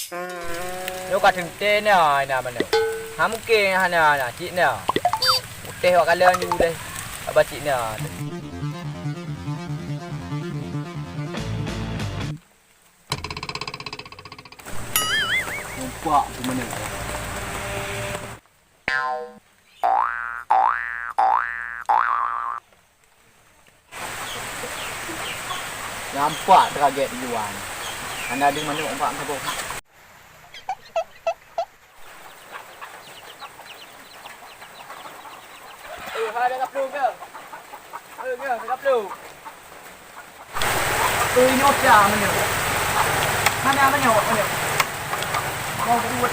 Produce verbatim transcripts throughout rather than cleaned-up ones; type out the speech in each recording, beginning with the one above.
Nyoe ka teuntée na, na meunoe. Ha mungken hana na cit na. Utéh wak kalon ju deh. Haba cit na. Nampak tu meunoe. Nampak teuragét di luwa nyoe. Hana deuh manok bak saboh. Eh, hai, dah kaplu ke? Eh, ke, dah kaplu. Ui, nyoe pia meunyoe. Hana meunyoe, meunyoe. Mau buat.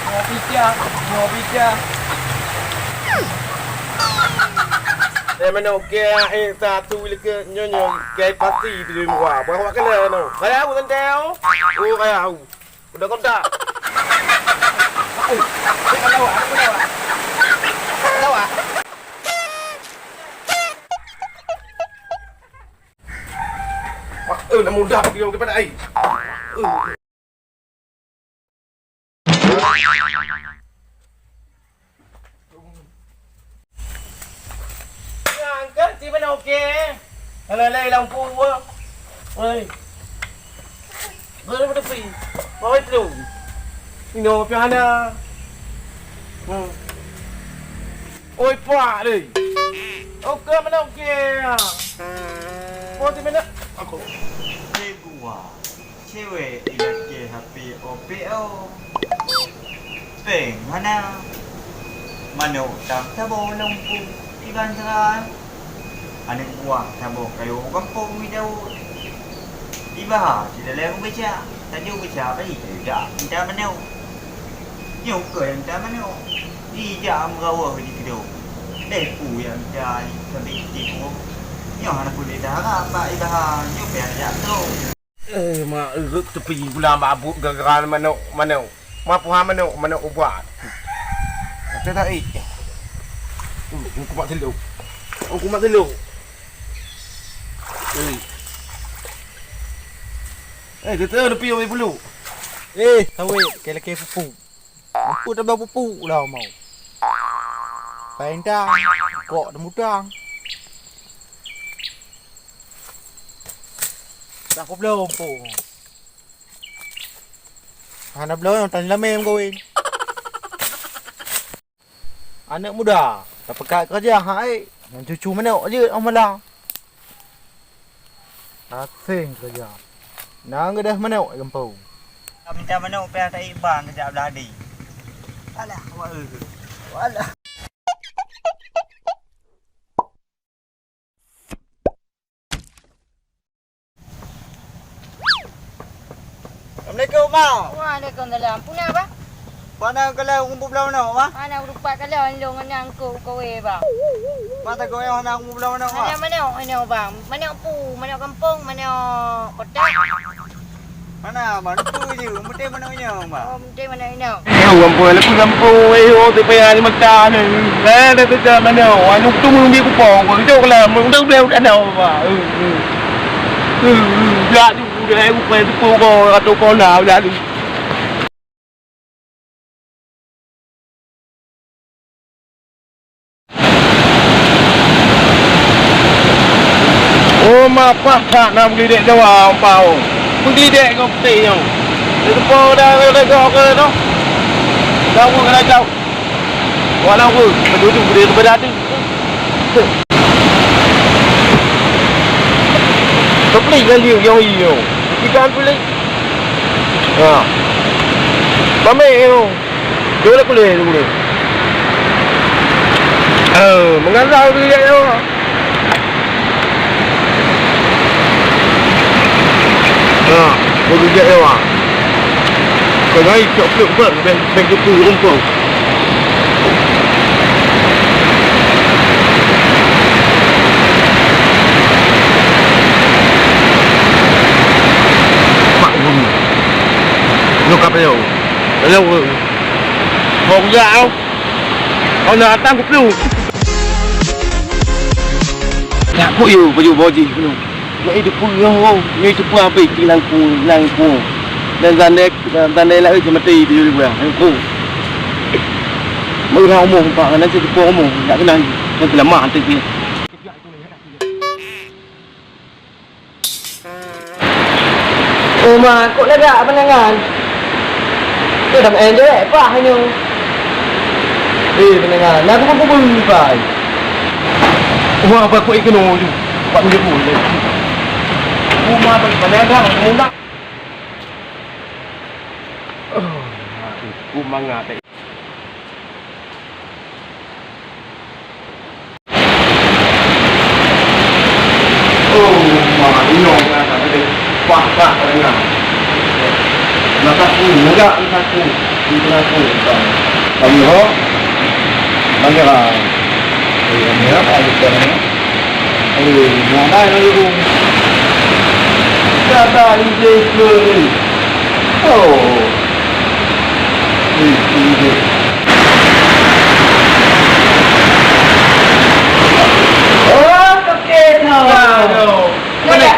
Mau pija, mau pija. Eh, meunyoe ke, eh, satu leke nyoe, nyoe, ke pasti tu di muka. Buat awak kena, no. Kaya aku tentang. Oh, kaya aku. Kodak-kodak. Eh, eh, tak lawa, tak lawa. Tak lawa. Wah, eh, nak mudah bagi orang daripada ai. Eh. Nyang kan si mana okey? Kalau lain lampu gua. Oi. Boleh bertepi. Oi, tu. Ino piana. Hmm. Oi, puak deh. Okey, mana okey? Oh, di mana? Aku. Cewek ilakée H P O P O. Péng hana. Manok tam saboh lom pu iban sera. Aneuk buah saboh kayô gampông i Daud. Iba ha sidalée meubeujak, tajôk beujak bari tajak mita manok. Nyoe keuh nyang mita manok. Ijak meurawoe di keudong. Deh pu nyang mita sabe tiep. Nyoe hana peue lé taharab bak iba ha. Nyoe pih jak trok. Eh, mak, eh, tepi bulan babut gara-gara manok, manok. Mak, puha manok, manok ubat. Kata tak, eh. Uh, aku mak telok. Aku mak telok. Eh. Eh, dia tahu tepi orang bulu. Eh, sawit, kayak laki pupuk. Ampun tambah pupuk lah mau. Paintang, kok temutang. Dah aku belum pun. Hana belum, tanya lama yang kawin. Aneuk muda, tapeugah keureuja hai, ngon cucu manok jeuet oh malam. Aseng keureuja. Nang geudah manok gampông. Minta manok pih tak iban kejak belah di. Alah, wah, eh. Walah. Assalamualaikum, Mak. Waalaikumsalam. Puna, Bang? Pana kalau kumpul belau nak, Mak? Mana rupa kalau lông nang kau kowe, Bang? Mata kau yang mana kumpul belau nak, Mak? Mana, mana, mana, Bang? Mana pu, mana kampung, mana kota? Mana, Bang? Lupa je. Mesti mana nya, Bang? Oh, mesti mana nya? Eh, orang pun lagu lampu, eh, oh, tu payah ni mata ni. Eh, dah tu dah mana? Anu tu mungkin kupon, kau tu kalau, udah, udah, udah, dah, Bang. Eh, eh. Eh, eh, dah tu, dah, eh, bukan tu, kau, kau, kau, dah, dah, dah. Oh, mapah that na meuglidek Jawa, umpau. Meuglidek ngon peutek nyoe. Di teumpat dah, dah, dah, dah, dah, dah. Dah, dah, dah, dah. Walau ke, betul tu, boleh kepada tu. Keplik kan dia, yang iyo. Ikan pelik. Ha. Pamit, yo. Jom lah kuliah dulu. Eh, mengasah tu dia, yo. Ha, tu dia, yo. Kau naik cok pluk, bang. Bang, bang, gitu, rumput. Pak Guru. Lu kata yo. Hello. Hong ya, au. Hong ya, datang ke pelu. Nak ku yo, baju boji pelu. Nak itu pun yo, ni itu pun habis di langkung, langkung. Dan zandek, dan zandek lah, eh, mati di luar. Aku. Murah umur, Pak, kena sih, umur. Tak kenal. Kan selama hati dia. Oh, ma, kok lagak pandangan? Tu dah main je, pah nyoe. Eh, pandangan. Nah, aku pun pun pai. Wah, apa kok ikut nunggu tu? Pak menjemput. Oh, ma, balik pada dah, mula. Oh, aku mangat. Oh, mak, inong na ka teuh. Pah, pah, ka deungoe. Na ka ku, meurak na ka ku. Di tengah ku, bang. Kami ho. Bang, ya, bang. Eh, kami ho, Pak, di tengah. Eh, nak dah, nak dukung. Dah, dah, di sini. Oh. Oh, oke, no. Aduh. Mana? Mana?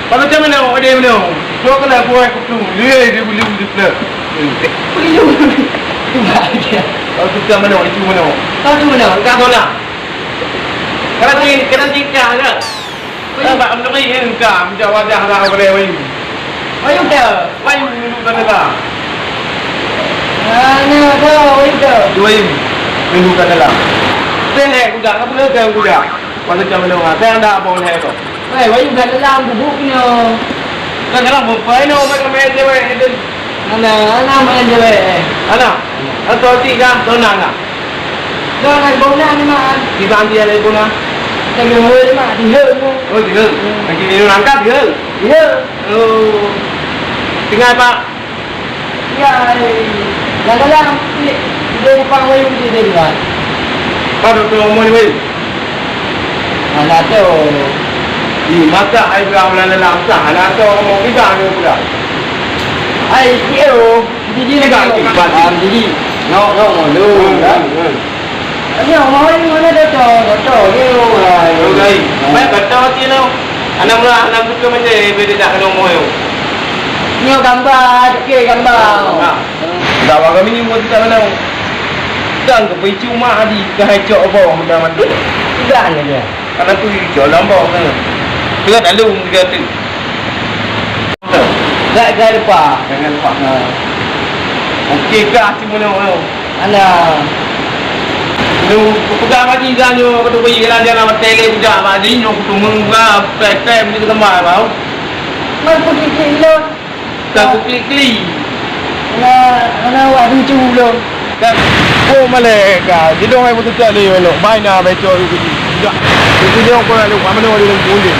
Kalau macam mana awak dia mana? Kau kena buat aku tu. Dia, dia boleh, boleh pula. Boleh. Cuba aja. Kalau tu macam mana? Itu mana? Kau tu mana? Kau tu mana? Kena cing-, kena cingkah ke? Nampak menerik ni, entah, macam wajah dah boleh, weh. Wayang dah. Wayang dulu kan dah. Ah, ni dah, wayang dah. Dua ini. Dulu kan dah. Saya kuda, apa dia saya kuda? Wala macam mana orang? Saya anda apa orang tu? Weh, wayang dah dalam bubuk punya. Kan dalam bubuk, ini orang main je, weh. Ana, ana main je, weh. Ana? Atau tiga, atau enam, ana? Dah, nak bona ni, Mak. Di Bang dia nak bona. Tapi hoi, Mak, dia. Oh, dia. Lagi dia langkah dia. Dia. Oh. Tinggal, Pak. Ya, eh. Dah dalam, dia, dia depan wayang dia, dia juga. Kau dah tahu umur ni, weh? Anak tu. Di masa ai berang dalam sah, anak tu umur tiga ni pula. Ai, dia. Jadi, jadi, jadi. Ah, jadi. Nok, nok, nok, lu, hmm, ya. Hmm, hmm. Ini orang mana dah tahu, dah tahu. Ni orang. Oh, baik. Hmm. Baik, dah tahu sih, no. Anak mula, anak buka macam ni, bila dah kena umur, yo. Ni gambar, okey, gambar. Ha. Dah, bang, kami ni umur kita mana? Dah, ke peci rumah, Adi, ke hai cok apa, mudah mandi. Tidak, ni dia. Karena tu, cok lambok, kan. Berat lalu, dia tu. Gak, gak lupa. Jangan lupa. Ha. Okey, gak cuma nak, nak. Alah. Lu pegang lagi gak nyoe, kau tu bagi jalan-jalan mata leh bujak bak ni, nyoe kau tu mengga pek-pek beli ke tempat kau. Mai pergi ke ilon. Dah aku klik-klik. Alah, alah, awak lucu belum? Dah. Oh, malaikat. Jidong ai beutôi ni, nak. Bai na, bai cok. Dah. Itu dia kau nak lupa mana ada dalam kulit.